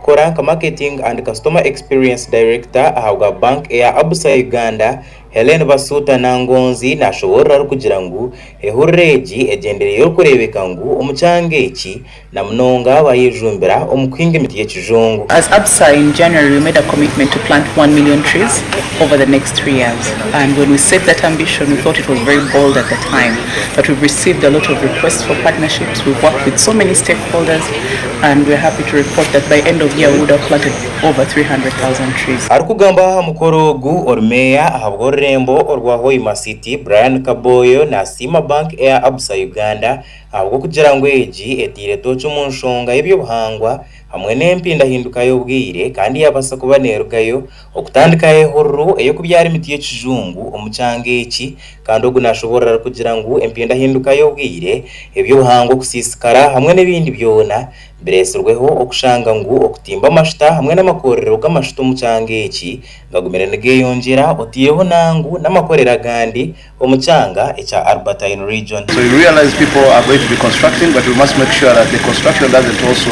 orikukora nka Marketing and Customer Experience Director ahabwa Bank eya Absa Uganda, Hellen Basuuta Nangonzi nashoboorora arikugira ngu ehururu egi egyendereire okureebeka ngu omu kyanga eki na munonga bayejumbira omu kuhinga emiti y'ekijungu. As Absa in January we made a commitment to plant one million trees over the next 3 years and when we set that ambition we thought it was very bold at the time but we've received a lot of requests for partnerships, we've worked with so many stakeholders and we're happy to report that by end of year we would have planted over 300,000 trees. Arikugamba aha mukoro ogu, ori meeya ahabw'orurembo orwa Hoima City, Brian Kaboyo nasiima Bank eya Absa Uganda ahabw'okugira ngu egi etaire tooki omu nshonga y'eby'obuhangwa hamwe n'empindahinduka y'obwire kandi yabaasa kuba nerugayo okutandikaho ehururu ey'okubyara emiti y'ekijungu omu kyanga eki kandi ogu nashoboorora arikugira ngu empindahinduka y'obwire, eby'obuhangwa okusiisikara hamwe n'ebindi byona bireetsirweho okushanga ngu okutimba amashuta hamwe n'amakorero g'amashuta omu kyanga eki gagumire nigeyongyera otaireho nangu n'amakorero agandi omu kyanga ekya Albertine Region. So you realize people are going to be constructing, but we must make sure that the construction doesn't also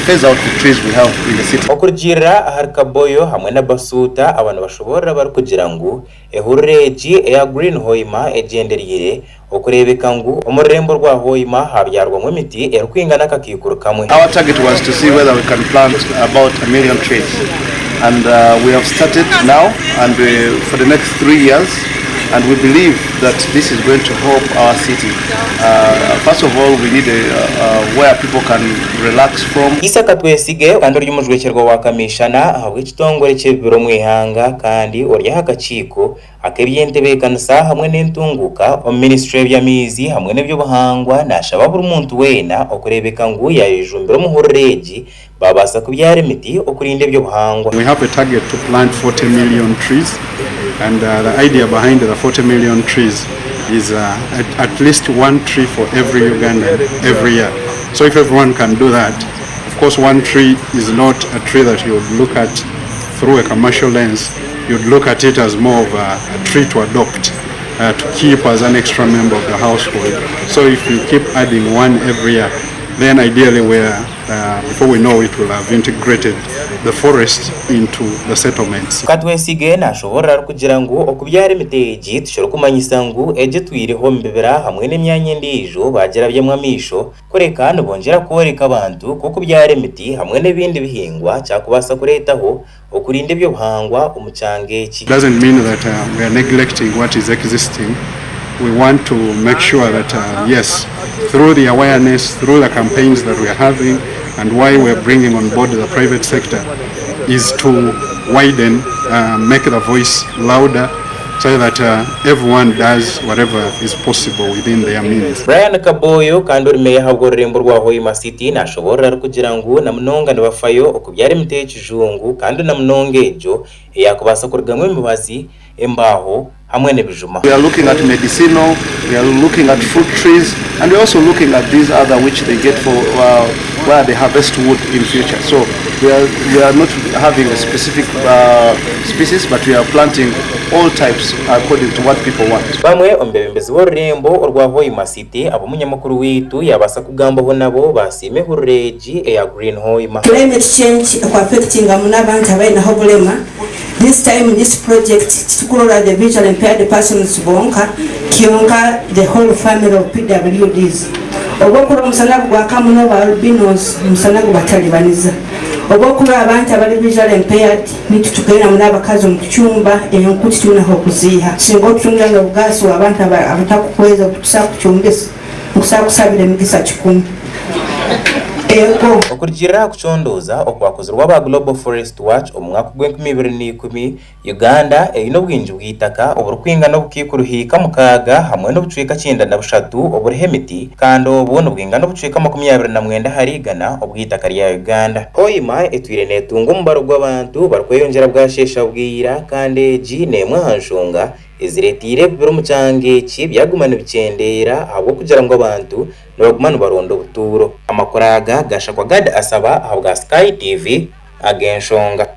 phase out the trees we have in the city. Okurugiirira ahari Kaboyo hamwe na Basuuta, aba nibashoboorora barikugira ngu ehururu egi eya Green Hoima egyendereire okureebeka ngu omu rurembo rwa Hoima habyarwamu emiti erikwingana akakaikuru kamwe. Our target was to see whether we can plant about a million trees and we have started now and for the next 3 years and we believe that this is going to help our city. First of all, we need where people can relax from. Isaka Twesige kandi ori omujwekyerwa wa Kamishana ahabw'ekitongore ky'ebibira omu ihanga kandi ori aha kakiiko ak'eby'entebeekanisa hamwe n'entunguuka omu minisitule y'eby'amaizi hamwe n'eby'obuhangwa nashaba buri muntu weena okureebeka ngu yayejumbira omuhururu egi babaasa kubyara emiti okurinda eby'obuhangwa. We have a target to plant 40 million trees, and the idea behind the 40 million trees is at least one tree for every Ugandan every year. So if everyone can do that, of course one tree is not a tree that you would look at through a commercial lens. You'd look at it as more of a tree to adopt, to keep as an extra member of the household. So if you keep adding one every year, then ideally before we know it, we'll have integrated the forest into the settlements. Katwesige nashoboorora arikugira ngu okubyara emiti egi tikirikumanyisa ngu egi etwireho omu bibira hamwe n'emyanya endiijo bagirabyemu amaisho kureka nibongyera kworeka abantu ku okubyara emiti hamwe n'ebindi bihingwa kyakubaasa kureetaho okurinda eby'obuhangwa omu kyanga eki. Doesn't mean that we are neglecting what is existing. We want to make sure that, yes, through the awareness, through the campaigns that we are having, and why we are bringing on board the private sector is to widen, make the voice louder, so that everyone does whatever is possible within their means. Brian Kaboyo kandi ori meeya ahabw'orurembo rwa Hoima City nashoboorora arikugira ngu na munonga nibafayo okubyara emiti y'ekijungu kandi na munonga egyo eyakubaasa kurugamu emibazi, embaaho hamwe n'ebijuma. We are looking at medicinal, we are looking at fruit trees, and we're also looking at these other which they get for where they harvest wood in future. So we are not having a specific species, but we are planting all types according to what people want. Bamwe omu bebembezi b'orurembo orwa Hoima City ab'omunyamakuru waitu yabaasa kugambaho nabo basiima ehururu egi eya Green Hoima. Climate change eku-affectinga muno abantu abainaho obulema. This time this project titukurora the visually impaired persons bonka kyonka the whole family of PWDs. Obwokurora omusana gugwaka muno ba albinos omusana gubatalibaniza. Obwokurora abantu abari visually impaired nitutukeera muno abakazi omu kucumba enku titwine ahokuziiha. Singa otutungira nobugaasi bw'abantu abatakuhweza obutukusobola kucumbisa nkusobola kusabira emigisa kikumi. Ego. Okurugiirira aha kucondooza okwakozirwe aba Global Forest Watch omu mwaka ogw'enkumi ibiri na ikumi, Uganda eine obwingi bw'eitaka oburikwingana obukaikuru hiika mukaaga hamwe n'obucweka 93 oburiho emiti kandi obu nibwingana obucweka 29 ahari igana obw'eitaka rya Uganda. Hoima etwire neetunga omubaro gw'abantu barikweyongyera bwasheesha bwira kandi egi n'emwe aha nshonga ezireeteire ebibira omu kyanga eki byaguma nibikyendeera ahabw'okugira ngu abantu nibaguma nibaronda obutuuro. Amakuru aga gashakwa Gad Asaba ahabwa Sky TV ag'enshonga.